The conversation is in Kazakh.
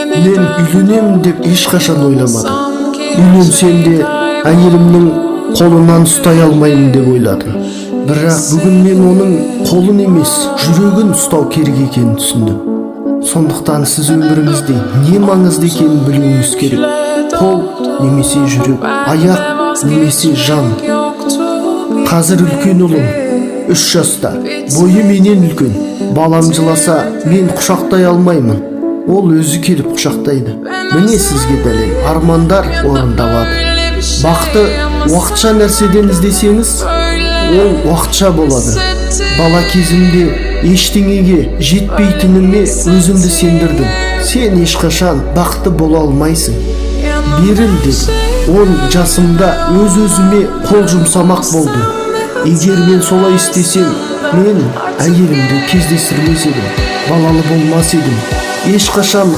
Мен үйленемін деп ешқашан ойламадым. Үйленсем де, әйелімнің қолынан ұстай алмаймын деп ойладым. Бірақ бүгін мен оның қолын емес, жүрегін ұстау керек екенін түсіндім. Сондықтан сіз өміріңізде не маңызды екенін білуіңіз керек: қол немесе жүрек, аяқ немесе жан. Қазір үлкен ұлым 3 жаста, бойы менен үлкен. Балам жыласа, мен құшақтай алмаймын, ол өзі келіп құшақтайды. Міне, сізге дәлел: армандар орындалады. Бақыты уақытша нәрседен іздесеңіз, ол уақытша болады. Бала кезімде ештеңеге жетпейтініме өзімді сендірдім. «Сен ешқашан бақытты бола алмайсың, беріл», – дедім. 10 жасымда өз өзіме қол жұмсамақ болдым. Егер мен солай істесем, мен әйелімді кездестірмес едім, балалы болмас едім ешқашан.